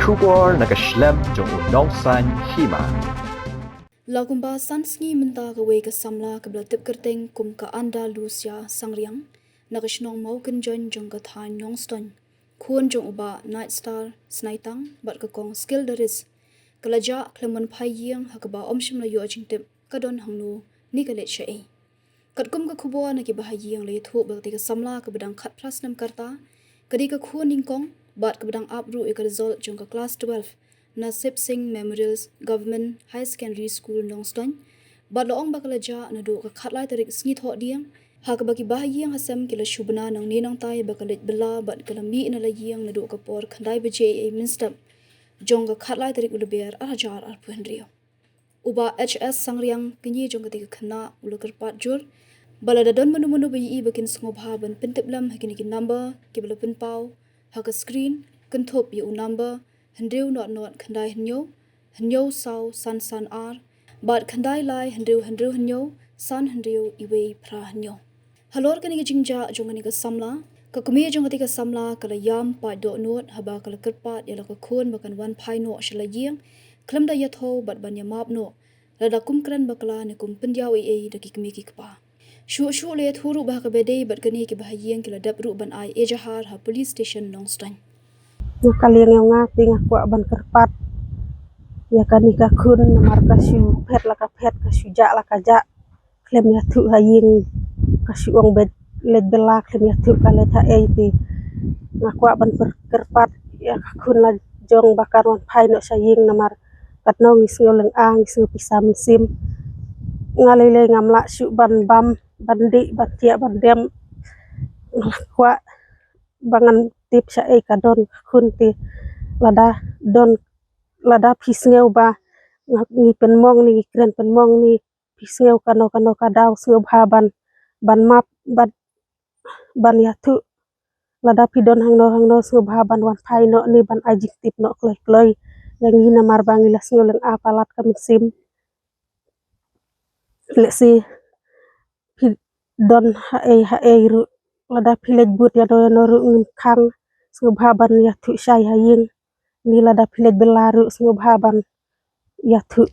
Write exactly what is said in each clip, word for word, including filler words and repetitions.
Khubor na ka shlem jong u Nongsaiñ Hima. La kumba san sngi mynta kawei ka samla kaba la tip kyrteng kum ka Anda Lucia Sangriang na ka shnong Mawkynjoin jong ka thaiñ Nongstoiñ, khun jong u Bah Night Star Snaitang bad ka Kong Skill Daris, ka la jah khlem wan phai ïing ha kaba ym shym la ïoh jingtip ka don hangno ne ka leit shaei. Katkum ka khubor na kiba ha ïing la ïathuh ba katei ka samla kaba dang khatphra snem ka rta, ka dei ka khun nyngkong bad kaba dang ap ruh ïa ka result jong ka klas twelve na Sip Sing Memorial Government Higher Secondary School Nongstoiñ. Bad la ong ba ka la jah naduh ka khatlai tarik sngi Thohdieng, ha kaba kiba ha ïing ha sem ki la shu bna nangne nangtai ba ka leit bylla bad ka la mih na la ïing naduh ka por khyndai baje ei ei mynstep jong ka khatlai tarik u Lber ar hajar arphew hynriew. U Bah H S Sangriang, kñi jong katei ka khynnah, u la kyrpad jur ba lada don mano mano ba ïohi ba kin sngewbha ban pyntip lem ha kine ki number kiba la pynpaw ha ka screen, kynthup ïa u number hynriew nod nod khyndai hynñiew, hynñiew saw san san ar bad khyndai lai hynriew hynriew hynñiew, san hynriew iwei phra hynñiew. Halor kane ka jingjah jong kane ka samla, ka kmie jong katei ka samla ka la ïam paid dohnud haba ka la kyrpad ïa la ka khun ba kan wan phai noh sha la ïing khlem da ïathuh bad ban ïamap noh lada kum kren bakla ne kum pyndiaw ei ei da ki kmie ki kpa. Shuh shuh la ïathuh ruh ba ha kaba dei bad kane kiba ha ïing ki la dep ruh ban ai ejahar ha police station Nongstoiñ. Nga ka liang ïa nga te nga kwah ban kyrpad ïa kane ka khun namar ka shu phet la ka phet, ka shu jah la ka jah, khlem ïathuh ha ïing, ka shu ong ba leit bylla khlem ïathuh ka leit ha ei. Te nga kwah ban pyr- kyrpad ïa ka khun la jong ba kan wan phai noh sha ïing namar katno ngi sngew lynga, ngi sngew pisa mynsiem. Nga lei lei ngam lah shuh ban bam, ban dih, ban thiah, ban dem. Nga kwah ba ngan tip shaei ka don ka khun te lada don, lada phi sngew ba nga, ngi pynmong ne ngi kren pynmong ne phi sngew kano kano ka daw, sngewbha ban, ban map, ban, ban ïathuh. Lada phi don hangno hangno sngewbha ban wan phai noh ne ban ai jingtip noh kloi kloi ïa ngi namar ba ngi la sngew lynga palat ka mynsiem. Lehse phi don ha ei ha ei ruh, lada phi leit bud ïano ïano ruh ngim khang, sngewbha ban ïathuh shai ha ïing. Ne lada phi leit bylla ruh sngewbha ban ïathuh,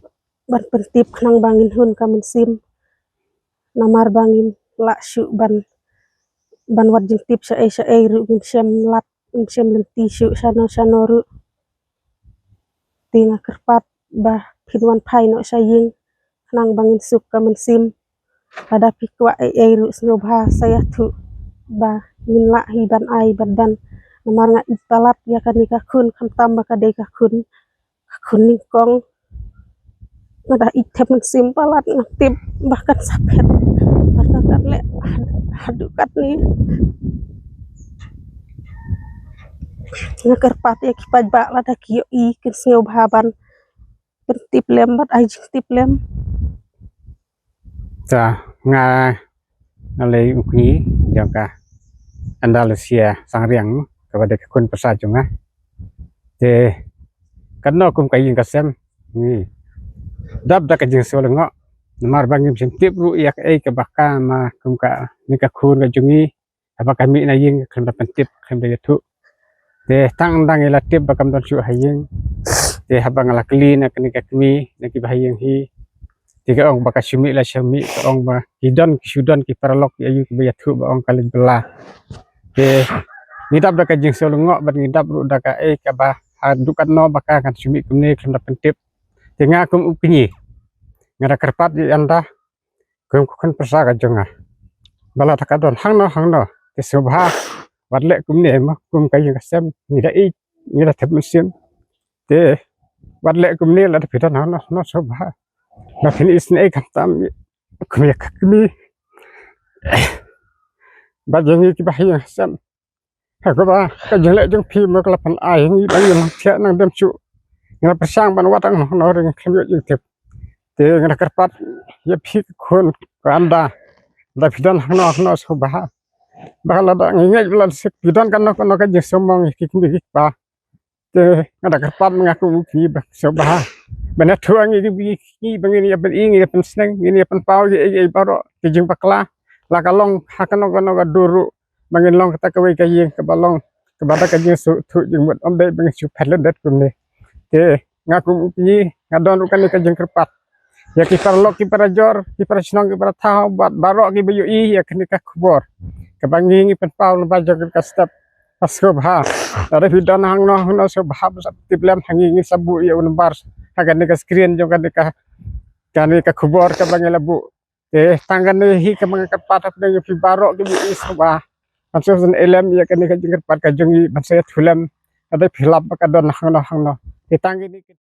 ban pyntip khnang ba ngin hun ka mynsiem. Namar ba ngim lah shuh ban, ban wad jingtip shaei shaei ruh, ngim shem lad, ngim shem lynti shuh shano shano ruh. Te nga kyrpad ba phin wan phai noh sha ïing khnang ba ngin suk ka mynsiem. Lada phi kwah ei ei ruh sngewbha sa ïathuh ba ngin lah hi ban ai ban don. Namar nga ïeit palat ïa kane ka khun, khamtam ba ka dei ka khun, ka khun nyngkong. Nga da ïeit thep mynsiem palat, nga tip ba kan sa phet, ba kan leh haduh katne. Nga kyrpad ïa ki paidbah lada ki ïohi kin sngewbha ban pyntip lem bad ai jingtip lem. Ta nga, nga lei u kñi jong ka Andalusia Sangriang, kaba dei ka khun pyrsa jong nga. Te katno kum ka ïing ka sem ngi dap da ka jingsngew lyngngoh namar ba ngim shym tip ruh ïa kaei kaba ka ma kum kane ka khun ka jong ngi. Haba ka mih na ïing khlem da pyntip, khlem da ïathuh. Te tang dang ïa la tip ba kam don shuh ha ïing. Te haba nga la kylli na kane ka kmie, na kiba ha ïing hi, te ka ong ba ka shu mih la shu mih, ka ong ba ki don, ki shu don ki paralok ki aïu kiba ïathuh ba ong ka leit bylla. Te ngi dap da ka jingsngew lyngngoh bad ngi dap ruh da kaei kaba haduh katno ba ka kan shu mih kumne khlem da pyntip. Te nga kum u kñi nga da kyrpad ïa ynda kum ka khun pyrsa ka jong nga ba lada ka don hangno hangno te sngewbha wat leh kumne ma kum ka ïing ka sem, ngi da ïeit, ngi da thep mynsiem. Te wat leh kumne lada phi don hangno hangno, sngewbha. Ba phin isynei khamtam kum ïa ka kmie bad ïa ngi kiba ha ïing ha sem. Ha kaba ka jingleh jong phi ma ka la pyn-ai ha ngi ba ngin long thiah nang dem shuh. Ngi la pyrshang ban wad hangno hangno ruh ngi khlem ïoh jingtip. Te nga da kyrpad ïa phi ka khun ka Anda, lada phi don hangno hangno sngewbha. Ba lada ngi ngeit ba lada phi don kano kano ka jingsngewmong ïa ki kmie ki kpa. Te nga da kyrpad ma nga kum u kñi ba sngewbha ban ïathuh ïa ngi, ngi ba ngin ïa pyn-i, ngin ïa pynsneng, ngin ïa pynpaw ïa ei ei baroh ki jingbakla. La ka long ha kano kano ka dur ruh ba ngin long kata kawei ka ïing kaba long kaba da ka jingsngewthuh jingmut, ym dei ba ngin shu phet lyndet kumne. Te nga kum u pynïaid, nga don ruh kane ka jingkyrpad ïa ki paralok ki parajor, ki parashnong ki parathaw bad baroh kiba ïohi ïa kane ka khubor kaba ngi ngi pynpaw lyngba jong ka step. Ka sngewbha, lada phi don hangno hangno sngewbha ban sa tip lem ha ngi, ngin sa buh ïa u number ha kane ka screen jong kane ka, kane ka khubor kaba ngi la buh. Te tang kane hi kaba nga kyrpad hapdeng ïa phi baroh kiba ïohi, sngewbha ban sa ïa lem ïa kane ka jingkyrpad ka jong ngi, ban sa ïathuh lem lada phi lap ba ka don hangno hangno. Te tang kine ki